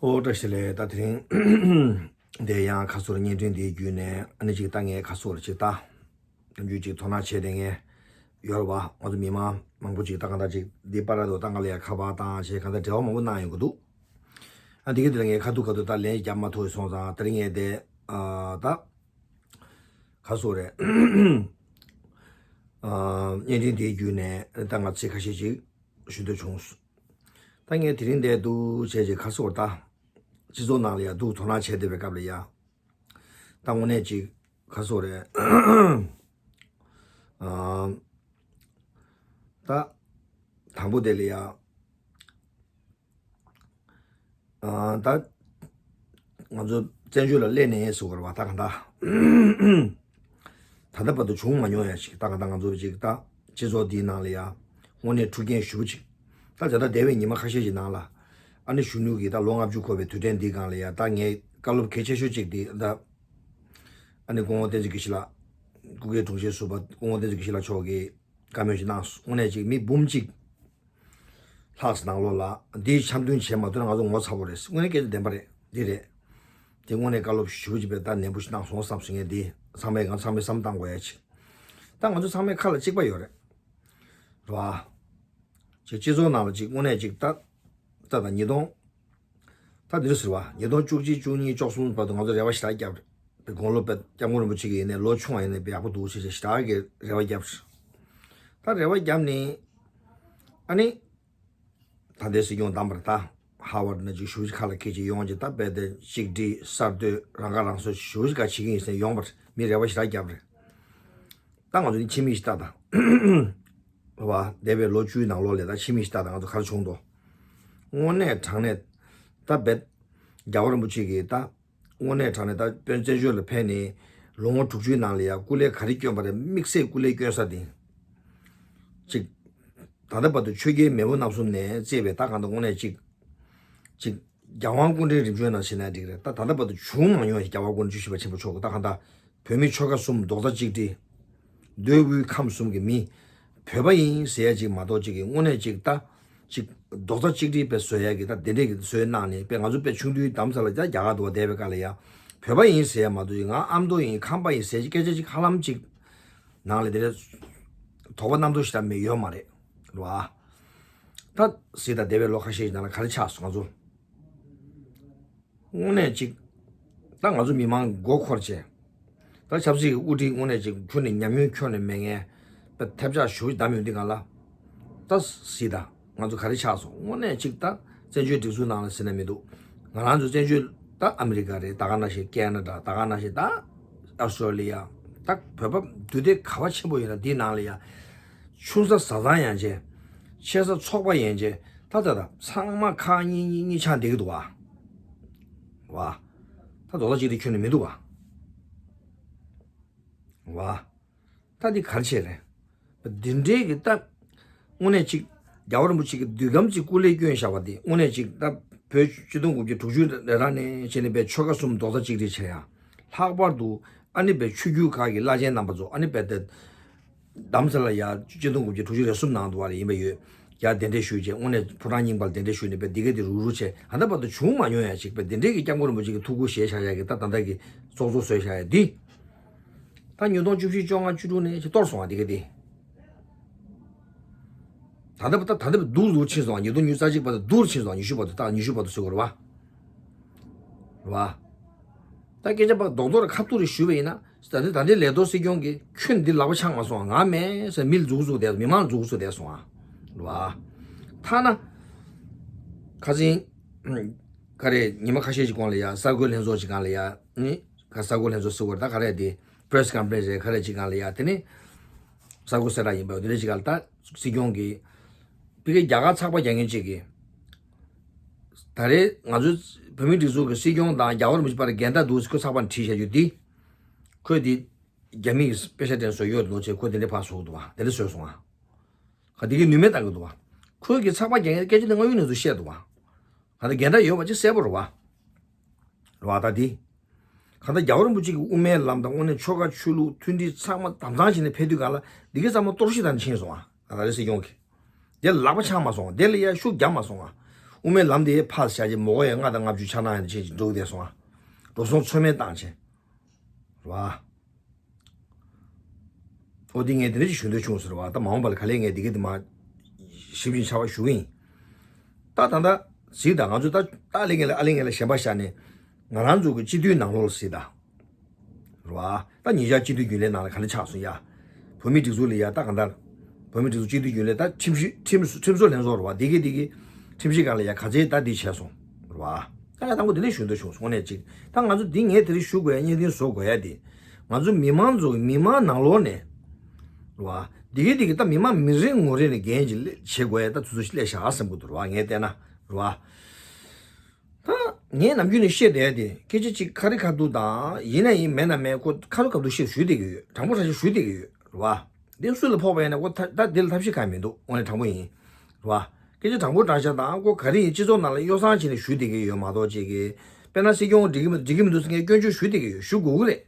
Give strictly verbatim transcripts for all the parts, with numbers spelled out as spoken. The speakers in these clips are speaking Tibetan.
ཨོ་བཀྲ་ཤིས་བདེ་ལེགས། ད་དེ་རིང་དེ་ཡང་ཁ་སོར་བརྙན་འཕྲིན་འདིའི་བརྒྱུད་ནས་ཨ་ནི་ཅིག་ད་ངས་ཁ་སོར་ཅིག་ད་རྒྱུ་ཅིག་དོ་སྣང་བྱས་ཏེ་ངས་ཡོད་རེད་བ། ང་ཚོ་མི་མང་མང་པོ་ཅིག་ད་གང་ལྟར་ཅིག་འདི་པར་དུ་ད་ང་ལ་ཡ་ཁ་པར་བཏང་བྱས་གང་ལྟར་འབྲེལ་བ་མང་པོ་གནང་ཡོང་གི་འདུག་ཨ་འདི་གི་དེ་ལ་ངས་ཁ་ཐུག་ཁ་ཐུག་ད་ལན་རྒྱབ་མ་ཐུབ་སོང་ཙང་དེ་རིང་ངས་དེ་ཨ་ད་ཁ་སོར་རེད། ཨ་བརྙན་འཕྲིན་འདིའི་བརྒྱུད་ནས་ད་ང་ཚིག་ཁ་ཤས་ཅིག་ཞུ་འདོད་བྱུང་། ད་ངས་དེ་རིང་འདིར་འདུག་བྱས་རྗེས་ཁ་སོར་ད་སྤྱི་ཚོགས་ནང་ལ་ཡ་འདུག་དོ་སྣང་བྱས་བསྡད་པའི་སྐབས་ལ་ཡ། ད་དངོས་གནས་ཅིག་ཁ་སོར་རེད། ཨ་ད་དང་པོ་དེ་ལ་ཡ། ཨ་ད་ང་ཚོ་བཙན་བྱོལ་ལ་སླེབས་ནས་ཟེར་བ་རེད་བ། ད་གང་ལྟར་ད་ལྟ་བར་དུ་བྱུང་མ་མྱོང་ཡ་ཞིག་ད་གང་ལྟར་ང་ཚོ་ཅིག་ད་སྤྱི་ཚོགས་འདིའི་ནང་ལ་ཡ་དངོས་གནས་འཁྲུག་རྐྱེན་ཞེ་པོ་ཅིག་ད་ད་ལྟ་འདས་པའི་ཉི་མ་ཁ་ཤས་ཤིག་ནང་ལ་ཨ་ནི་གཞོན་ནུ་གིས་ད་ལོ་ལྔ་བཅུ་འཁོར་བའི་དུས་དྲན་འདིའི་སྒང་ལ་ཡ་ད་ངས་བཀའ་སློབ་གལ་ཆེ་ཤོས་ཅིག་འདི་ད་ཨ་ནི་སྐུ་ངོ་བསྟན་འཛིན་དགེ་བཤེས་ལགས། སྐུ་སྒེར་དྲུང་ཆེ་ཟུར་པ་སྐུ་ངོ་བསྟན་འཛིན་དགེ་བཤེས་ལགས་མཆོག་གིས་བཀའ་མོལ་ཞིག་གནང་སོང་། དངོས་གནས་ཅིག་མི་འབུམ་གཅིག་ལྷག་ནང་ལོགས་ལ་འདིའི་འཆམ་མཐུན་བྱེད་མ་ཐུབ་ན་ང་ཚོ་ངོ་ཚ་པོ་རེད། དངོས་གནས་སྐད་ཆ་བདེན་པ་རེད། འདི་རེད། དེ་དངོས་གནས་བཀའ་སློབ་ཞེ་པོ་ཅིག་དཔེ་ད་ནན་པོ་ཞིག་གནང་སོང་བསམ་སོང་། ངས་འདི་ཚང་མས་ང་ཚང་མས་བསམ་བཏང་དགོས་ཡ་ཅིག་ད་ང་ཚོ་ཚང་མའི་ཁ་ལ་གཅིག་པ་ཡོད་རེད། རེད་བ། ཅིག་སྤྱི་ཚོགས་ནང་ལ་ཅིག་དངོས་གནས་ཅིག་ད་ད་ད་ཉིས་སྟོང་། ད་འདི་རུ་ཟེར་བ་ཉིས་སྟོང་བཅུ་གཅིག་བཅུ་གཉིས་བཅུ་གསུམ་བར་དུ་ང་ཚོ་རེ་བ་ཞེ་དྲག་བརྒྱབ་རེད། དགུང་ལོ་དཔེ་སྐྱབས་མགོན་རིན་པོ་ཆེ་གི་ཡིན་ནའི་ལོ་ཆུང་བ་ཡིན་ནའི་དཔེ་ཡག་པོ་འདུག་ཅེས་ཞེ་དྲག་གི་རེ་བ་བརྒྱབ་རེད། ད་རེ་བ་བརྒྱབ་ནས་ཨ་ནི། ད་ལྟའི་སྲིད་སྐྱོང་བདམས་པར་ད་ཧ་བར་ན་ཅིག་ཞུ་ཁ་ལ་ཁད་ཅིག་ཡོང་ཅིག་ད་རྦད་དེ་གཅིག་སྒྲིལ་གསར་གཏོད་རང་ཁ་རང་གསོ་ཞུ་ཁ་བྱེད་ཀྱི་ཡིན་ཟེར་ཡོང་པར་མི་རེ་བ་ཞེ་དྲག་བརྒྱབ་རེད། ད་ང་ཚོ་ནི་ཕྱི་མིག་ཞིག་ལྟ་དང་། བ་འདས་པའི་ལོ་བཅུའི་ནང་ལོགས་ལས་ད་ཕྱི་མིག་ཞིག་ལྟ་དང་ང་ཚོ་ག་རེ་བྱུང་འདུག་དངོས་གནས་དྲང་གནས་ད་རྦད་རྒྱལ་བ་རིན་པོ་ཆེ་གིས་ད། དངོས་གནས་དྲང་གནས་ད་དཔོན་བཙན་བྱོལ་ལ་ཕེབས་ནས་ལོ་ངོ་དྲུག་ཅུའི་ནང་ལ་ཡང་སྐུ་ལས་ག་རེ་བསྐྱོན་པ་རེད། དམིགས་བསལ་སྐུ་ལས་བསྐྱོན་ས་དེ། ཅིག་ད་ལྟ་བར་དུ་ཆོས་རྒྱལ་མེས་པོ་རྣམ་གསུམ་ནས་བརྩིས་པའི་ད་གང་ལྟར་དངོས་གནས་ཅིག་ཅིག་རྒྱལ་དབང་སྐུ་ཕྲེང་རིམ་བྱོན་ནང་བྱས་ན་འགྲིག་རེད། ད་ད་ལྟ་བར་དུ་བྱུང་མ་མྱོང་བའི་རྒྱལ་བ་སྐུ་ཕྲེང་བཅུ་བཞི་པ་ཆེན་པོ་མཆོག་གི་ད་གང་ལྟར་བོད་མི་ཆོལ་ཁ་གསུམ་རྡོག་རྩ་གཅིག་སྒྲིལ། འདོད་དགུའི་ཁམས་གསུམ་གྱི་མི། བོད་པ་ཡིན་ཟེར་ཡ་ཅིག་མ་གཏོགས་ཅིག་གི་དངོས་གནས་ཅིག་ད། ཅིག་རྡོག་རྩ་གཅིག་སྒྲིལ་དཔེ་བཟོ་ཡ་གི་ད་དེ་འདྲས་ཀྱི་བཟོས་གནང་ནས་དཔེ་ང་ཚོ་དཔེ་ཆུང་དུས་དམ་ས་ལ་ད་རྒྱ་གར་དུ་བ་བསྡད་པའི་སྐབས་ལ་ཡ། བོད་པ་ཡིན་ཟེར་ཡ་མ་གཏོགས་ཅིག་ང་ཨ་མདོ་ཡིན་ཁམས་པ་ཡིན་ཟེར་ཅིག་སྐད་ཆ་ཅིག་ཧ་ལམ་ཅིག་ནང་ལ་དེ་འདྲས་དོགས་པ་རྣམ་རྟོག་ཞིག་ད་མེད་ཡོད་མ་རེད། རེད་བ། ད་ཟེར་ད་འདས་པའི་ལོ་ཁ་ཤས་ཀྱི་ནང་ལ་ག་རེ་ཆགས་སོང་ང་ཚོ། དངོས་གནས་ཅིག་ད་ང་ཚོ་མི་མང་མགོ་འཁོར་བྱས། ད་ཆབ་སྲིད་ཀྱི་དབུ་ཁྲིད་དངོས་གནས་ཅིག་ཁྱོན་ནས་ཉམས་མྱོང་ཁྱོན་ནས་མེད་མཁན། པ་ཐབས་ཆག་ཞུ་བདམས་ཡོང་དུས་གང་ལ། ད་སྲིད་ད་ང་ཚོ་ག་རེ་ཆགས་སོང་། དངོས་གནས་ཅིག་ད་བཙན་བྱོལ་སྒྲིག་འཛུགས་ནང་ལ་ཟེར་ན་མི་འདུག་ང་རང་ཚོ་བཙན་བྱོལ་ད་ཨ་མི་རི་ཀ་རེད། ད་ག་ནང་བཞིན་ཀེ་ན་ཌ། ད་ག་ནང་བཞིན་ད་ཨོ་སི་ཀྲོ་ལི་ཡ། ད་བོད་པ་འདུས་སྡེ་ག་བ་ཆེན་པོ་ཡོད་ན་འདིའི་ནང་ལ་ཡ། ཆུང་ས་བཟའ་ཚང་ཡན་ཆད། ཆེ་ས་ཚོགས་པ་ཡན་ཆད། ད་ད་ད་ཚང་མ་ཁག་གཉིས་གཉིས་གཉིས་ཆགས་བསྡད་ཀྱི་འདུག་བ། བ། ད་རྡོག་རྩ་གཅིག་སྒྲིལ་ཁྱོན་ནས་མི་འདུག་བ། བ། ད་འདི་ག་རེ་བྱས་རེད། འདི་འདྲའི་གི་ད། དངོས་གནས་ཅིག་རྒྱལ་བ་རིན་པོ་ཆེ་གི་འདུས་ཁམས་ཅིག་སྐུ་ལས་བསྐྱོན་བཞག་པ་འདི་དངོས་གནས་ཅིག་ད་བོད་ཆིག་སྟོང་དགུ་བརྒྱ་དྲུག་ཅུ་རེ་ར་ནས་བྱས་ནས་བས་ཆོལ་ཁ་གསུམ་རྡོག་རྩ་གཅིག་སྒྲིལ་བྱས་ཡ། ལྷག་པར་དུ་ཨ་ནི་བས་ཆོས་བརྒྱུད་ཁག་གི་བླ་ཆེན་རྣམ་པ་ཚོ་ཨ་ནི་བས་ད། དམ་ས་ལ་ཡ་ཆིག་སྟོང་དགུ་བརྒྱ་དྲུག་ཅུ་རེ་གསུམ་ནང་དུ་བ་རེ་ཡིན་པ་ཡོད། ཡ་གདན་འདྲེན་ཞུས་བྱས་དངོས་གནས་ཕོ་བྲང་རྙིང་པ་ལ་གདན་འདྲེན་ཞུས་ནས་བས་འདི་ག་དེ་རུག་རུག་བྱས་ད་ལྟ་བར་དུ་བྱུང་མ་མྱོང་ཡ་ཞིག་བས་འདི་འདྲའི་གི་སྐྱབས་མགོན་རིན་པོ་ཆེ་གི་ཐུགས་ཁུར་བཞེས་བཞག་ཡ་གི་ད་ད་ལྟ་གི་ཚོགས་གཙོ་བཟོས་བཞག་ཡ་འདི། ད་ཉིས་སྟོང་བཅུ་བཞི་བཅོ་ལྔ་བཅུ་དྲུག་ནས་ཅིག་གཏོར་སོང་བ་འདི་ག་དེ། ད་ལྟ་བ་ད་ད་ལྟ་བ་སྡུག་སྡུག་ཕྱིན་སོང་བ། ཉིས་སྟོང་ཉི་ཤུ་རྩ་གཅིག་བར་དུ་སྡུག་ཕྱིན་སོང་བ། ཉི་ཤུ་བར་དུ་ད་ཉི་ཤུ་བར་དུ་ཟེར་དགོས་རེད་བ། རེད་བ། ད་སྐད་ཆ་བ་རྡོག་རྡོག་རེ་ཁ་ཐུག་རེ་ཞུས་པ་ཡིན་ན་ད་ལྟ་ད་ལྟའི་ལས་ཐོག་སྲིད་སྐྱོང་གིས་ཁྱོད་འདི་ལག་པ་འཆང་མ་སོང་བ། ང་མེད་ཟེར་མི་ལ་མཛུག་གུ་བཙུགས་བསྡད་མི་མང་ལ་མཛུག་གུ་བཙུགས་བསྡད་སོང་བ། རེད་བ། ཐ་ན་ཁ་སང་ག་རེ་ཉི་མ་ཁ་ཤས་ཤིག་གོང་ལ་ཡ་གསར་འགོད་ལྷན་ཚོགས་ཤིག་སྒང་ལ་ཡ་ནི། ག་གསར་འགོད་ལྷན་ཚོགས་ཟེར་བ་རེད། ད་ག་རེ་དེ་པི་རེ་སི་ཀོན་ཕ་རེན་སི་རེད། ག་རེ་ཅིག་སྒང་ལ་ཡ་དེ་ནི་གསར་འགོད་གསལ་བསྒྲགས་ཡིན་པ་དེ་འདྲ་ཅིག་སྒང་ལ་ད་སྲིད་སྐྱོང་གིས་ཕ་གིའི་རྒྱ་གར་ཚགས་པར་རྒྱག་མཁན་ཅིག་གིས་ད་རེས་ང་ཚོ་བོད་མིའི་སྒྲིག་འཛུགས་ཀྱི་སྲིད་སྐྱོང་དང་རྒྱལ་བ་རིན་པོ་ཆེ་བར་འགལ་ཟླ་འདུག་ཟེར་ཁོས་ཚགས་པར་བྲིས་བཞག་རྒྱུ་འདི་ཁོས་འདི་རྒྱ་མིས་དཔེ་ཆ་དེ་བཟོས་ཡོད་འདུག་ཅེས་ཁོས་དེ་འདྲ་ཕར་བཟོས་འདུག་བ། དེ་འདྲ་བཟོས་སོང་ང་། ག་འདི་གི་ནུས་མེད་བཏང་གི་འདུག་བ། ཁོས་ཀྱི་ཚགས་པར་རྒྱག་མཁན་སྐད་ཆ་དེ་དངོས་ཡོད་གནས་ཚུལ་བཤད་འདུག་བ། ག་འདི་འགལ་ཟླ་ཡོད་པ་ཅིག་གསལ་པོ་རེད་བ། རེད་བ། ད་འདི། གང་ལྟར་རྒྱལ་བ་རིན་པོ་ཆེ་གི་དབུ་མའི་ལམ་དང་དངོས་གནས་ཆོལ་ཁ་ཆོས་ལུགས་མཐུན་སྒྲིལ་ཚང་མ་དམ་གཙང་བྱས་ནས་ཕེབས་དུས་གང་ལ་འདི་གའི་ཚང་མ་གཏོར་བཤིག་བཏང་ནས་ཕྱིན་སོང་ང་། ད་ལྟ་རེ་སྲིད་སྐྱོང་གིས། དེ་ལག་པ་འཆང་མ་སོང་ང་། དེ་ལ་ཡ་ཤུགས་རྒྱབ་མ་སོང་ང་། དབུ་མའི་ལམ་དེ་ཕར་བཞག་རྗེས་མོ་གོ་ཡ་ལྔ་དང་ལྔ་བཅུ་ཆ་ན་ཡང་ཅིག་འགྲོ་གི་བསྡད་སོང་ཨ། འགྲོ་སོང་ཚོད་མེད་བཏང་བྱས། རེད་བ། ཨོ་དེ་ངས་དེ་འདྲ་ཅིག་ཞུ་འདོད་བྱུང་ཟེར་བ་ད་མ་འོངས་པ་ལ་ག་ལེར་ངས་དེ་ག་དེ་མ་ཞིབ་ཅིང་ཆ་བ་ཞུ་གི་ཡིན། ད་ད་ད་གཟིགས་དང་ང་ཚོ་ད་ད་ལེ་ངས་ལ་ཨ་ལེ་ངས་ལ་གཞན་པ་བཞག་ནས་ང་རང་ཚོ་གི་སྤྱི་འཐུས་ནང་ལོགས་ལ་གཟིགས་དང་། རེད་བ། ད་ཉེ་ཆར་སྤྱི་འཐུས་རྒྱུན་ལས་ནང་ལ་ག་འདྲ་ཆགས་སོང་ཡ། བོད་མི་སྒྲིག་འཛུགས་ལ་ཡ་ད་གང་ལྟར། བོད་མི་སྒྲིག་འཛུགས་སྤྱི་འཐུས་རྒྱུན་ལས་ད་ཁྲིམས་ཞིབ་ཁྲིམས་ཁྲིམས་བཟོ་ལྷན་ཚོགས་རེད་བ་དེ་གི་དེ་གི་ཁྲིམས་ཞིབ་ཁང་ལ་ཡ་ག་ཚད་ད་འདི་བྱས་སོང་། རེད་བ། ད་ཡ་དང་པོ་དེ་ནས་ཞུ་འདོད་བྱུང་སོང་ནས་ཅིག་ད་ང་ཚོ་འདི་ངས་དེ་རིང་ཞུ་དགོས་ཡ་བརྙན་འཕྲིན་བཟོ་དགོས་ཡ་དེ། ང་ཚོ་མི་མང་ཚོ་གི་མི་མང་ནང་ལོགས་ནས། རེད་བ། དེ་གི་དེ་གི་ད་མི་མང་མི་རེ་ངོ་རེ་ནས་འགན་ཅིག་ལེ་བྱེད་དགོས་ཡ་ད་དུས་ཚོད་ཅིག་སླེབས་ཤག་བསམ་གི་འདུག་རེད་བ་ངས་བལྟས་ན། རེད་བ། ད་ངས་ནམ་རྒྱུན་ནས་བཤད་བསྡད་དེ་སྐད་ཆ་གཅིག་ཁ་རི་ཁ་ཐུག་དང་ཡིན་ན་ཡིན་མེད་ན་མེད་ཁོ་ཁ་རི་ཁ་ཐུག་བཤད་ཞུ་བསྡད་ཀྱི་ཡོད། དྲང་པོ་དྲང་བཞག་ཞུ་བསྡད་ཀྱི་ཡོད་རེད་བ། འདི་སུ་ལ་ཕོག་པ་ཡིན་ན་ཁོ་ད་ད་འདི་ལ་ཐབས་ཤེས་གང་ཡང་མི་འདུག་དངོས་གནས་དྲང་པོ་ཡིན། རེད་བ། སྐད་ཆ་དྲང་པོ་དྲང་བཞག་དང་ཁོ་ག་རེ་ཡིན་སྤྱི་ཚོགས་ནང་ལ་ཡོ་བསྲང་བྱས་ནས་ཞུ་བསྡད་ཀྱི་ཡོད་མ་གཏོགས་ཅིག་གི་དཔེར་ན་སྲིད་སྐྱོང་འགྲིག་གི་མི་འགྲིག་གི་མི་འདུག་ཟེར་མཁན་སྐྱོན་བརྗོད་ཞུ་བསྡད་ཀྱི་ཡོད་ཞུ་དགོས་ཀྱི་རེད།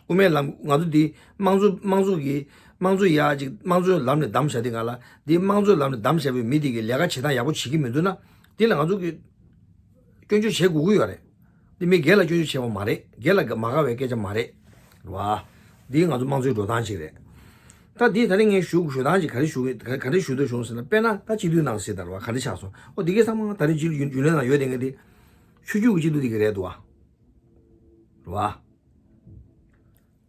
དབུ་མའི་ལམ་ང་ཚོ་འདི་དམངས་གཙོ་དམངས་གཙོ་གི་དམངས་གཙོ་ཡ་ཅིག་དམངས་གཙོའི་ལམ་ནས་བདམས་བཞག་དེ་ག་ལ་འདི་དམངས་གཙོའི་ལམ་ནས་བདམས་བཞག་པའི་མི་དེ་གི་ལས་ཀ་བྱེད་སྟངས་ཡག་པོ་བྱེད་ཀྱི་མི་འདུག་ན། འདི་ལ་ང་ཚོ་གི་སྐྱོན་བརྗོད་བྱེད་དགོས་ཀྱི་ཡོད་རེད། འདི་མི་སྒེར་ལ་སྐྱོན་བརྗོད་བྱས་པ་མ་རེད། སྒེར་ལ་མ་དགའ་བའི་སྐད་ཆ་མ་རེད། རེད་བ། འདི་ང་ཚོ་དམངས་གཙོའི་འགྲོ་སྟངས་ཅིག་རེད། ད་འདི་ད་རིང་ངས་ཞུ་ཞུ་སྟངས་ཅིག་ག་རེ་ཞུ་གི་ག་ག་རེ་ཞུ་འདོད་བྱུང་ཟེར་ན་དཔེར་ན་ད་སྤྱི་འཐུས་ནང་ཟེར་ད་རེད་བ་ག་རེ་ཆགས་སོང་ཨོ་འདི་གའི་ཚང་མ་ད་རིང་རྒྱུན་རྒྱུན་ལས་ནང་ཡོད་དེ་ངས་འདི་ཆོས་བརྒྱུད་ཀྱི་སྤྱི་འཐུས་འདི་གི་རེད་འདུག་བ། རེད་བ།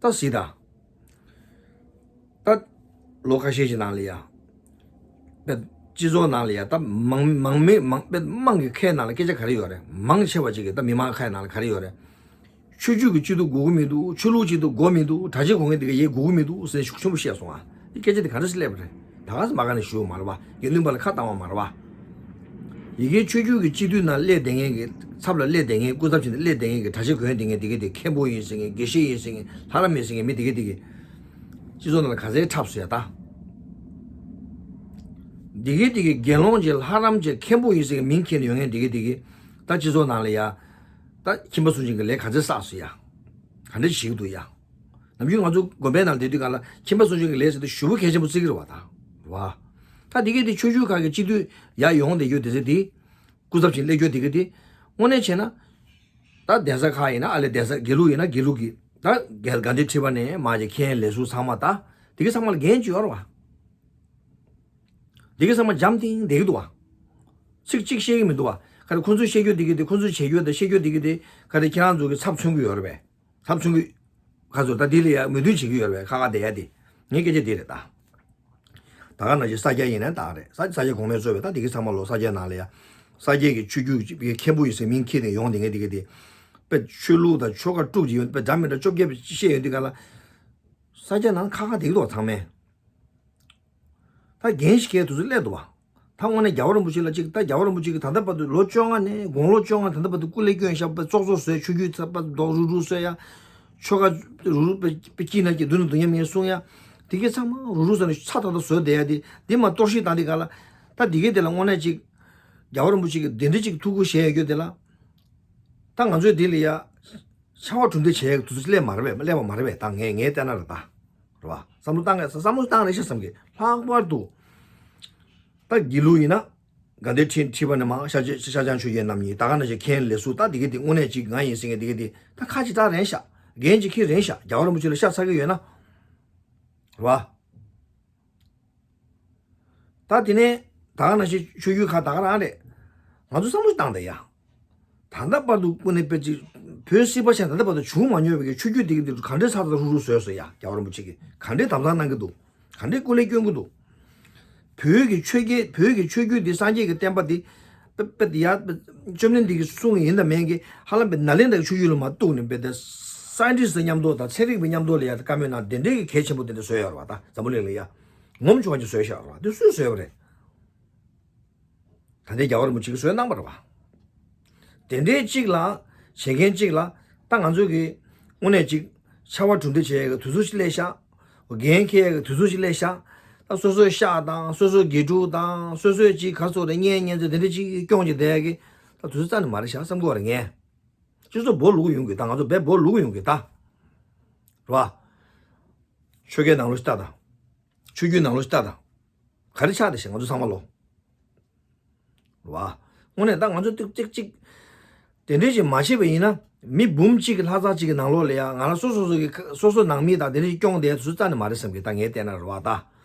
ད་གཟིགས་དང་། ད། ལོ་ཁ་ཤས་ཤིག་ནང་ལ་ཡ། དཔེ། སྤྱི་ཚོགས་ནང་ལ་ཡ་ད་མང་མང་མི་མང་དཔེ་དམངས་ཀྱི་ཁའི་ནང་ལ་སྐད་ཆ་ག་རེ་ཡོད་རེད་མང་ཆེ་བ་ཅིག་གི་ད་མི་མང་ཁའི་ནང་ལ་ག་རེ་ཡོད་རེད། ཆོས་བརྒྱུད་ཀྱི་སྤྱི་འཐུས་དགོས་ཀྱི་མི་འདུག་ཆོས་ལུགས་སྤྱི་འཐུས་དགོས་མི་འདུག་གྲྭ་ཆས་གོན་མཁན་དེ་ག་ཡས་དགོས་ཀྱི་མི་འདུག་ཟེར་ཤུགས་ཆེན་པོ་བཤད་སོང་ཨ། འདི་སྐད་ཆ་དེ་ག་འདྲ་སེ་སླེབས་པ་རེད། ད་ག་སེ་མ་ག་ནས་ཞུ་བ་མ་རེད་བ། དགེ་འདུན་པ་ལ་ཁ་བཏང་བ་མ་རེད་བ། ཡི་གེ་ཆོས་བརྒྱུད་ཀྱི་སྤྱི་འཐུས་ནང་སླེབས་བསྡད་མཁན་གྱི་ཚབ་ལ་སླེབས་བསྡད་མཁན་སྐུ་ཚབ་བྱས་ནས་སླེབས་བསྡད་མཁན་གྱི་གྲྭ་ཆས་གོན་བསྡད་མཁན་དེ་ག་དེ་མཁན་པོ་ཡིན་ཟེར་མཁན་དགེ་བཤེས་ཡིན་ཟེར་མཁན་ལྷ་རམས་ཡིན་ཟེར་མཁན་མི་དེ་ག་དེ་ག་སྤྱི་ཚོགས་ནང་ལ་ག་ཚད་འཁྲབ་སོང་ཡ་ད། དེ་ག་དེ་ག་དགེ་སློང་ཅིག་ལྷ་རམས་ཅིག་མཁན་པོ་ཡིན་ཟེར་མཁན་མིང་འཁྱེར་ནས་ཡོང་མཁན་དེ་ག་དེ་ག་ད་སྤྱི་ཚོགས་ནང་ལ་ཡ། ད་ཁྱིམ་པ་སུ་ཅིག་གི་ལས་ག་ཚད་བསགས་སོང་ཡ། ག་འདྲ་བྱེད་ཀྱི་འདུག་ཡ། ནམ་རྒྱུན་ང་ཚོ་དགོན་པའི་ནང་བསྡད་དུས་གང་ལ་ཁྱིམ་པ་སོ་སོའི་ལས་ཟེར་དུས་ཞུ་བོ་གལ་ཆེན་པོ་བརྩི་གི་རེད་བ་ད། རེད་བ། ད་དེ་གས་དེ་ཆོས་བརྒྱུད་ཁག་གི་སྤྱི་འཐུས་ཡར་ཡོང་བསྡད་རྒྱུ་དེ་ཚོ་དེ། སྐུ་ཚབ་ཅིག་སླེབས་རྒྱུ་དེ་གས་དེ། དངོས་གནས་བྱས་ན། ད་གདན་ས་ཁག་ཡིན་ན་ཨ་ལས་གདན་ས་དགེ་ལུགས་ཡིན་ན་དགེ་ལུགས་ཀྱི། ད་དགེ་དགའ་ལྡན་ཁྲི་པ་ནས་མར་གྱི་མཁན་ལས་ཟུར་ཚང་མ་ད། དེ་གས་ཚང་མ་ལ་འགན་ཅིག་ཡོད་རེད་བ། དེ་གས་ཚང་མ་འཇམ་ཐིང་བསྡད་ཀྱི་འདུག་བ། ཚིག་གཅིག་བཤད་ཀྱི་མི་འདུག་བ། ག་རེ་ཁོ་ཚོས་བཤད་རྒྱུ་དེ་གས་དེ་ཁོ་ཚོས་བྱེད་རྒྱུ་དང་བཤད་རྒྱུ་དེ་གས་དེ་ག་རེ་ཁྱེད་རང་ཚོ་གི་ཚབ་མཚོན་གྱི་ཡོད་རེད་པས། ཚབ་མཚོན་གྱི། ཁ་ཚོ་ད་འདི་ལ་ཡ་མོས་མཐུན་བྱེད་ཀྱི་ཡོད་རེད་པས་ཁ་ཁ་བསྡད་ཡ་དེ། ངའི་སྐད་ཆ་འདི་རེད་ད། ད་ག་ནང་བཞིན་ས་སྐྱ་ཡིན་ན་ད་རེད་ས་ས་སྐྱ་གོང་མའི་གཙོས་པའི་ད་དེ་གི་ཚང་མ་ལོ་ས་སྐྱ་ནང་ལ་ཡ། ས་སྐྱ་གི་ཆོས་བརྒྱུད་ཀྱི་མཁན་པོ་ཡིན་ཟེར་མིང་འཁྱེར་ནས་ཡོང་དེ་ངས་དེ་གི་དེ། དཔེ་ཆོས་ལུགས་དང་ཆོལ་ཁ་དཀྲུག་ཅིག་ཡོད་དཔེ་འདྲ་མི་འདྲ་བཅོ་བརྒྱད་བཤད་ཡོད་དུས་ག་ལ། ས་སྐྱ་ནང་ཁ་ཁ་བསྡད་ཀྱི་འདུག་ཚང་མས། ད་འགན་ཞིག་འཁྱེར་དུས་ཚོད་སླེབས་འདུག་བ། ད་དངོས་གནས་རྒྱལ་བ་རིན་པོ་ཆེ་ལ་གཅིག་ད་རྒྱལ་བ་རིན་པོ་ཆེ་གིས་ད་ལྟ་བར་དུ་ལོ་བཅོ་ལྔ་ནས་དགུང་ལོ་བཅོ་ལྔ་ད་ལྟ་བར་དུ་སྐུ་ལས་བསྐྱོན་ཤག་པ་ཙོག་ཙོག་བཟོས་ཆོས་བརྒྱུད་ཚབ་པ་རྡོག་རུག་རུག་བཟོས་ཡ། ཆོལ་ཁ་རུག་རུག་པའི་པའི་དཀྱིལ་ན་གྱི་མདུན་ན་དུ་མཉམ་ཡིན་གསུང་ཡ། དེ་གས་ཚང་མ་རུག་རུག་བཟོས་ནས་ཚ་ཐག་ཐག་བཟོས་བསྡད་ཡ་དེ་འདི་མ་གཏོར་བཤིག་བཏང་དེ་ག་ལ། ད་དེ་གས་དེ་ལ་དངོས་གནས་གཅིག་རྒྱལ་བ་རིན་པོ་ཆེ་གིས་དེ་འདྲ་གཅིག་ཐུགས་ཁུར་བཞེས་ཡ་རྒྱུ་དེ་ལ། ད་ང་ཚོས་དེ་ལ་ཡ། ཕྱར་བ་གྲུ་འདེགས་བྱེད་ཡག་དུས་ཚོད་སླེབས་མ་རེད་པས་སླེབས་པ་མ་རེད་པས་ད་ངས་ངས་བལྟས་ན་རེད་ད། རེད་བ། བསམ་བློ་བཏང་ངས་བསམ་བློ་བཏང་རེད་ཤག་བསམ་གི་ལྷག་པར་དུ། ད་དགེ་ལུགས་ཡིན་ན། དགའ་ལྡན་ཁྲི་ཁྲི་པ་ནས་མར་ཤར་ཤར་བྱང་ཆོས་རྒྱལ་རྣམ་གཉིས་ད་ག་ནང་བཞིན་མཁན་ལས་ཟུར་ད་དེ་གི་དེ་དངོས་གནས་གཅིག་ང་ཡིན་ཟེར་མཁན་དེ་གི་དེ་ད་ཁ་ཅིག་གྲགས་རན་ཤག་འགན་ཅིག་འཁྱེར་རན་ཤག་རྒྱལ་བ་རིན་པོ་ཆེ་ལ་ཤ་ཚ་གི་ཡོད་ན། རེད་བ། ད་དེ་ནས་ད་ག་ནང་བཞིན་ཆོས་བརྒྱུད་ཁག་ད་ག་རང་རེད། ང་ཚོ་བསམ་བློ་བཏང་དང་ཡ། ད་ལྟ་བར་དུ་ཀུན་ནས་དཔེ་ཅིག་བོད་སྲིད་པ་ཆགས་ད་ལྟ་བར་དུ་བྱུང་མ་མྱོང་བའི་གི་ཆོས་བརྒྱུད་འདི་གི་འདི་ག་འདྲའི་ཚ་ཚ་རུག་རུག་བཟོས་སོང་ཡ་རྒྱལ་བ་རིན་པོ་ཆེ་གིས་ག་འདྲའི་དམ་བཟང་གནང་གི་འདུག་ག་འདྲའི་སྐུ་ལས་བསྐྱོན་གི་འདུག་བོད་ཀྱི་ཆོས་བརྒྱུད་བོད་ཀྱི་ཆོས་བརྒྱུད་འདི་སངས་རྒྱས་ཀྱི་བསྟན་པ་འདི་དཔེ་དཔེ་ཡ་བཅོམ་ལྡན་འདས་ཀྱིས་གསུངས་ཡིན་དང་མིན་གྱི་ཧ་ལམ་པའི་ནཱ་ལེནྡྲ་གི་ཆོས་བརྒྱུད་ལ་མ་གཏུགས་ནས་དཔེ་དེ་སའེན་ཊིསི་མཉམ་དུ་དང་ཚན་རིག་པའི་མཉམ་དུ་ལ་ཡ་བཀའ་མོལ་གནང་དེ་འདྲའི་གི་གལ་ཆེན་པོ་དེ་འདྲ་བཟོས་ཡོད་རེད་བ་ད་འཛམ་བུ་གླིང་ལ་ཡ། ངོམ་བྱུང་བ་ཅིག་བཟོས་བཞག་རེད་བ་དེ་སུས་བཟོས་པ་རེད། ད་ལྟའི་རྒྱལ་བ་རིན་པོ་ཆེ་གིས་བཟོས་གནང་བ་རེད་བ། དེ་འདྲའི་གཅིག་ལ་བྱེད་མཁན་གཅིག་ལ་ད་ང་ཚོ་གི་དངོས་གནས་གཅིག་ཕྱར་བ་གྲུ་འདེགས་བྱེད་ཡག་གི་དུས་ཚོད་ཅིག་སླེབས་ཤག་འགན་འཁྱེར་ཡག་གི་དུས་ཚོད་ཅིག་སླེབས་ཤག་ད་སོ་སོའི་ཤག་དང་སོ་སོའི་དགེ་ཕྲུག་དང་སོ་སོའི་གཅིག་ག་ཚོད་རེད་གཉེན་ཉེ་ཚོ་དེ་འདྲ་གཅིག་སྐྱོང་གཅིག་བསྡད་ཡག་གི་ད་དུས་ཚོད་རྩ་ནས་མ་རེད་ཤག་བསམ་གི་ཡོད་རེད་ངས། སྤྱི་ཚོགས་སྦོ་ལུག་ཡོང་གི་ད་ང་ཚོ་བས་སྦོ་ལུག་ཡོང་གི་ད། རེད་བ། ཆོལ་ཁའི་ནང་ལོགས་ཤིག་ལྟ་དང་། ཆོས་བརྒྱུད་ནང་ལོགས་ཤིག་ལྟ་དང་། ག་རེ་ཆགས་བསྡད་ཤག་ང་ཚོ་ཚང་མ་ལོ། རེད་བ། དངོས་གནས་ད་ང་ཚོ་ཏིག་ཏིག་ཅིག་དེ་འདྲས་ཅིག་མ་བྱས་པ་ཡིན་ན། མི་འབུམ་གཅིག་གི་ལྷ་ཚང་གཅིག་གི་ནང་ལོགས་ལ་ཡ་ང་རང་སོ་སོ་སོ་གི་སོ་སོ་ནང་མི་དང་དེ་འདྲས་ཅིག་སྐྱོང་བསྡད་དུས་རྩ་ནས་མ་རེད་བསམ་གི། ད་ངས་བལྟས་ན་རེད་བ། ད་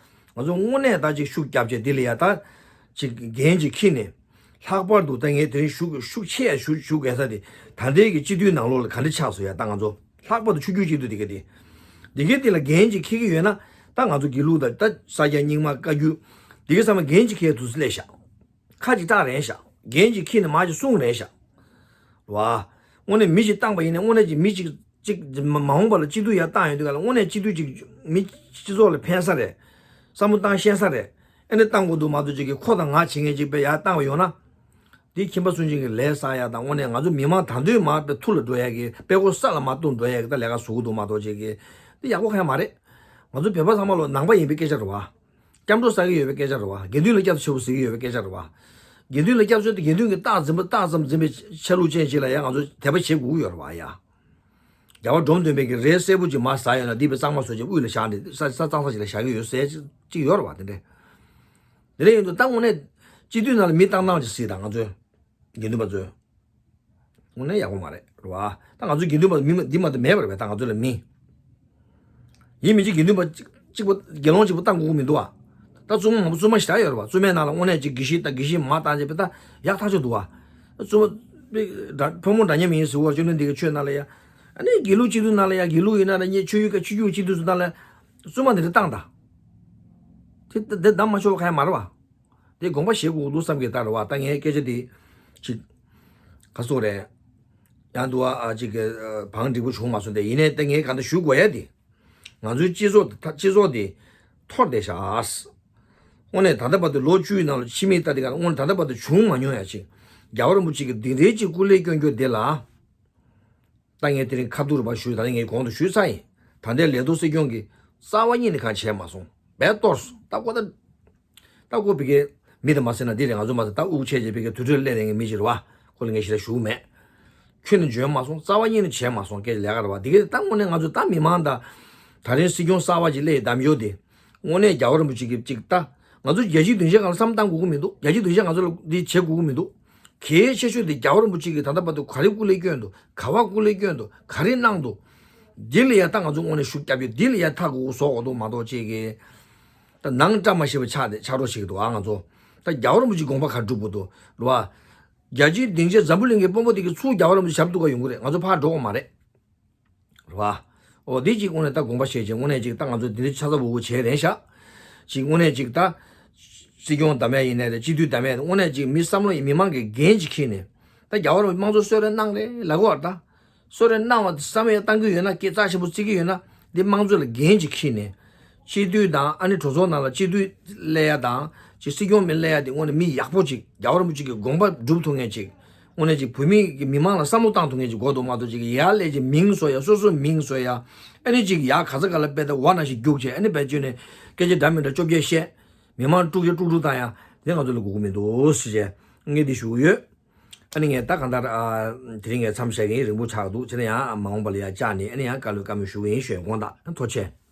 ང་ཚོ་དངོས་གནས་ད་ཅིག་ཤུགས་རྒྱབ་བྱས་འདི་ལ་ཡ་ད་ཅིག་འགན་ཅིག་འཁྱེར་ནས། ལྷག་པར་དུ་ད་ངས་དེ་རིང་ཞུ་ཤུགས་ཆེ་ཡ་ཞུ་ཞུ་དགོས་ས་དེ། ད་ལྟའི་གི་སྤྱི་འཐུས་ནང་ལོགས་ལ་ག་འདྲ་ཆགས་སོང་ཡ། ད་ང་ཚོ་ལྷག་པར་དུ་ཆུང་ཆུང་སྤྱི་འཐུས་དེ་ག་དེ་དེ་གའི་དེ་ལ་འགན་ཅིག་འཁྱེར་གི་ཡོད་ན། ད་ང་ཚོ་དགེ་ལུགས་དང་ད་ས་སྐྱ་རྙིང་མ་བཀའ་བརྒྱུད་དེ་གའི་ཚང་མ་འགན་ཅིག་འཁྱེར་དུས་སུ་སླེབས་ཤག་ཁ་ཅིག་གྲགས་རན་ཤག་འགན་ཅིག་འཁྱེར་ནས་མ་ཅིག་གསུང་རན་ཤག་བ། དངོས་གནས་མི་ཞིག་བཏང་པ་ཡིན་ན། དངོས་གནས་ཀྱི་མི་ཅིག་ཅིག་མ་མ་འོངས་པ་ལ་སྤྱི་འཐུས་ཡར་བཏང་ཡོང་དུས་ག་ལ། དངོས་གནས་སྤྱི་འཐུས་ཅིག་མི་སྤྱི་ཚོགས་ལ་ཕན་ས་རེད། བསམ་བློ་བཏང་ཤེས་ས་རེད། ཨ་ནི་བཏང་དགོས་འདུག་མ་གཏོགས་ཅིག་གི་ཁོ་དང་ང་བྱེད་མཁན་ཅིག་པས་ཡར་བཏང་བ་ཡོང་ན། དེ་ཁྱིམ་པ་སུན་འབྱིན་གྱི་ལས་བསགས་ཡ་དང་། དངོས་གནས་ང་ཚོ་མི་མང་དང་དོད་མ་པའི་ཐུར་ལ་འགྲོ་ཡ་གི། པད་ཀོ་ས་ལ་མ་བཏུང་འགྲོ་ཡ་གི་ད་ལས་ཀ་བཟོ་གི་འདུག་མ་གཏོགས་ཅིག་གི་དེ་ཡག་པོ་གང་ཡང་མ་རེད། ང་ཚོ་བོད་པ་ཚང་མ་ལོ་ནང་པ་ཡིན་པའི་སྐད་ཆ་རེད་བ། སྐྱབས་འགྲོ་ཟ་གི་ཡོད་པའི་སྐད་ཆ་རེད་བ། དགེ་འདུན་ལ་སྐྱབས་ཆེ་བོ་ཟེར་གི་ཡོད་པའི་སྐད་ཆ་རེད་བ། དགེ་འདུན་ལ་སྐྱབས་བཅོལ་ཏེ་དགེ་འདུན་གྱི་རྟགས་འཛིན་པ་རྟགས་ཙམ་འཛིན་པའི་ཆ་ལུགས་ཅན་ཅིག་ལ་ཡང་ང་ཚོ་དད་པ་བྱེད་དགོས་ཀྱི་ཡོད་རེད་བ་ཡ། རྒྱལ་བ་འབྲོམ་སྟོན་པས་ཀྱི་རས་སེར་པོ་ཅིག་མར་ཟ་ཡོད་ན། འདི་པའི་གཙང་མ་བཟོ་ཅིག་དབུས་ལ་བཞག་ནས་ས་ས་གཙང་ས་ཅིག་ལ་བཞག་གི་ཡོད་ཟེར་ཅིག་ཅིག་ཡོད་རེད་བ། དེ་འདྲས་དེ་འདྲས་ཡིན་དུས་ད་དངོས་གནས་སྤྱི་འཐུས་ནང་ལ་མི་བཏང་སྟངས་ཅིག་གཟིགས་དང་། ང་ཚོས་དགེ་འདུན་པ་ཚོས། དངོས་གནས་ཡག་པོ་མ་རེད་རེད་བ། ད་ང་ཚོ་དགེ་འདུན་པ་མི་མ་འདི་མ་གཏོགས་མེད་པ་རེད་བས། ད་ང་ཚོ་ལ་མི་ཡིན་མིན་གཅིག་དགེ་འདུན་པ་གཅིག་གཅིག་པ་དགེ་སློང་གཅིག་པ་བཏང་དགོས་ཀྱི་མི་འདུག་བ། ད་བཙུན་མ་མང་པོ་བཙུན་མ་ཞེ་དྲག་ཡོད་རེད་བ། བཙུན་མའི་ནང་ལ་དངོས་གནས་ཅིག་དགེ་བཤེས་དང་དགེ་བཤེས་མ་བཏང་བྱས་པ་ད་ཡག་ཐག་ཆོད་འདུག་བ། བཙུན་མ་པའི་འདྲ་ཕོ་མོ་འདྲ་མཉམ་ཡིན་ཟེར་བ། བཅོམ་ལྡན་འདས་ཀྱི་ཆོས་ནང་ལ་ཡ། ཨ་ནི་དགེ་ལུགས་སྤྱི་འཐུས་ནང་ལ་ཡ། དགེ་ལུགས་ཡིན་ན་ར་ཉེ་ཆོས་ཡུལ་ག་ཆོས་བརྒྱུད་སྤྱི་འཐུས་ཚོ་ནང་ལ་བཙུན་མ་འདི་འདྲ་བཏང་ད། དེ་དེ་འདམ་མ་ཆོག་པ་གང་ཡང་མ་རེད་བ། དེ་དགོངས་པ་བཞེས་དགོས་འདུག་བསམ་གྱི་ད་རེད་བ། ད་ངའི་སྐད་ཆ་དེ་ཅིག་ག་སོག་རེད། ཡང་དུ་བ་ཨ་ཅིག་གི་བང་འགྲིག་པོ་བྱུང་མ་སོང་སྟེ། ཡིན་ནའི་ད་ངས་གང་ལྟར་ཞུ་དགོས་ཡ་དེ། ང་ཚོའི་སྤྱི་ཚོགས་དེ་སྤྱི་ཚོགས་དེ་འཐོར་བསྡད་ཤག་དངོས་གནས་ད་ལྟ་བར་དུ་ལོ་བཅུའི་ནང་ལ་ཕྱི་མིག་ལྟ་དེ་ག་ལ་དངོས་གནས་ད་ལྟ་བར་དུ་བྱུང་མ་མྱོང་ཡ་ཅིག་རྒྱལ་བ་རིན་པོ་ཆེ་གི་དེ་འདྲའི་ཅིག་སྐུ་ལས་བསྐྱོན་རྒྱུ་དེ་ལ། ད་ངས་དེ་རིང་ཁ་ཐུག་རེ་བ་ཞུས། ད་རིང་ངས་གོང་དུ་ཞུས་ཚར་ཡིན། ད་ལྟའི་ལས་ཐོག་སྲིད་སྐྱོང་གིས་རྩ་བ་ཉིད་ནས་གང་བྱས་མ་སོང་། བས་གཏོར་སོང་། ད་ཁོ་ད་ད་ཁོ་བི་གའི་མི་དེ་མ་ཟེར་ན་འདི་རེད། ང་ཚོ་མ་ཟེར། ད་དབུགས་ཆད་བྱས་བི་གའི་དུར་ཁྲོད་སླེབས་རེད་ངའི་མི་ཞིག་རེད་བ། ཁོ་ལ་ངས་ཞེ་དྲག་ཞུ་གི་མེད། ཁྱོན་ནས་འཇོན་མ་སོང་། རྩ་བ་ཉིད་ནས་བྱས་མ་སོང་། སྐད་ཆ་ལས་ཀ་རེད་བ། འདི་གའི་ད་དངོས་གནས་ང་ཚོ་ད་མི་མང་ད་ད་རིང་སྲིད་སྐྱོང་གསར་བ་ཅིག་སླེབས་ཡོད་དམ་ཡོད་དེ། དངོས་གནས་རྒྱལ་བ་རིན་པོ་ཆེ་གིས་ཅིག་ལྟ། ང་ཚོ་རྒྱལ་སྤྱིའི་སྡིངས་ཆའི་སྒང་ལ་བསམ་བཏང་དགོས་ཀྱི་མི་འདུག་རྒྱལ་སྤྱིའི་སྡིངས་ཆའི་སྒང་ང་ཚོ་ལ་འདི་བྱེད་དགོས་ཀྱི་མི་འདུག་གལ་ཆེ་ཤོས་དེ་རྒྱལ་བ་རིན་པོ་ཆེ་གིས་ད་ལྟ་བར་དུ་ག་རེ་སྐུ་ལས་བསྐྱོན་འདུག་ག་བ་སྐུ་ལས་བསྐྱོན་འདུག་ག་རེ་གནང་འདུག་འདི་ལ་ཡ་ད་ང་ཚོ་དངོས་གནས་ཤུགས་རྒྱབ་ཡོད། འདི་ལ་ཡ་ཐག་གུ་གུ་བཟོ་དགོས་འདུག་མ་གཏོགས་ཅིག་གི་ད་ནང་བཀྲ་མ་ཤིས་པ་ཆགས་ཏེ་ཆགས་རོགས་བྱེད་ཀྱི་འདུག་ཨ་ང་ཚོ་ད་རྒྱལ་བ་རིན་པོ་ཆེ་དགོངས་པ་ག་སྒྲུབ་དགོས་འདུག་རེད་བ། རྒྱལ་སྤྱིའི་སྡིངས་ཆའི་འཛམ་བུ་གླིང་གི་དཔོན་པོ་དེ་གིས་ཚུར་རྒྱལ་བ་རིན་པོ་ཆེ་ཞབས་བཏུག་ག་ཡོང་གི་རེད། ང་ཚོ་ཕར་འགྲོ་དགོས་མ་རེད། རེད་བ། འོ་འདི་གཅིག་དངོས་གནས་ད་དགོངས་པ་བཞེས་བྱས། དངོས་གནས་གཅིག་ད་ང་ཚོ་འདི་འདྲ་ཆ་ཚང་བུ་བུ་བྱས་རན་ཤག་གཅིག་དངོས་གནས་གཅིག་ད་སྲིད་སྐྱོང་འདེམས་ཡ་ཡིན་ནའི་རེད། སྤྱི་འཐུས་འདེམས་ཡ་དངོས་གནས་གཅིག་མི་བསམ་བློ་ཡིན། མི་མང་གིས་འགན་ཅིག་འཁྱེར་ནས། ད་རྒྱལ་བ་རིན་པོ་ཆེ་དམངས་གཙོ་གསོལ་རས་གནང་རེད་ལབ་གི་བ། ད་གསོལ་རས་གནང་བ་དེ་བསམ་ཡས་བཏང་གི་ཡོད་ན། སྐད་རྩ་ཆེན་པོ་བརྩི་གི་ཡོད་ན། འདི་དམངས་གཙོ་ལ་འགན་ཅིག་འཁྱེར་ནས། སྤྱི་འཐུས་དང་ཨ་ནི་གྲོས་ཚོགས་ནང་ལ་སྤྱི་འཐུས་སླེབས་ཡ་དང་ཅིག་སྲིད་སྐྱོང་མི་སླེབས་ཡ་དེ་དངོས་གནས་མི་ཡག་པོ་ཅིག་རྒྱལ་བ་རིན་པོ་ཆེ་གི་དགོངས་པ་སྒྲུབ་ཐུབ་མཁན་ཅིག་དངོས་གནས་ཅིག་བོད་མི་གི་མི་མང་ལ་བསམ་བློ་བཏང་ཐུབ་མཁན་ཅིག་དགོས་འདུག་མ་གཏོགས་ཅིག་ཡར་སླེབས་ཅིག་མིང་བཟོ་ཡ། སོ་སོའི་མིང་བཟོ་ཡ། ཨ་ནི་ཅིག་ཡར་ག་ས་ག་ལ་དཔེ་ད་བ་ན་ཞིག་རྒྱུགས་བྱས། ཨ་ནི་བེད་སྤྱོད་ནས་སྐད་ཆ་འདྲ་མི་འདྲ་བཅོ་བརྒྱད་བཤད། མི་མང་དཀྲུག་བྱས་དཀྲུག་དཀྲུག་བཏང་ཡ་དེ་ང་ཚོ་ལ་དགོས་ཀྱི་མི་འདུག་ཟེར་བྱས་ངས་འདི་ཞུ་གི་ཡོད། ཨ་ནི་ངས་ད་གང་ལྟར་ཨ་དེ་རིང་ངས་མཚམས་བཞག་གི་ཡིན། རིང་པོ་ཆགས་འདུག་བྱས་ན་ཡང་མ་འོངས་པ་ལ་ཡང་བཅར་ནས་ཨ་ནི་ཡང་བཀའ་སློབ་བཀའ་མོལ་ཞུ་གི་ཡིན་ཞུ་ཡ། དགོངས་དག་ཐུགས་རྗེ་ཆེ།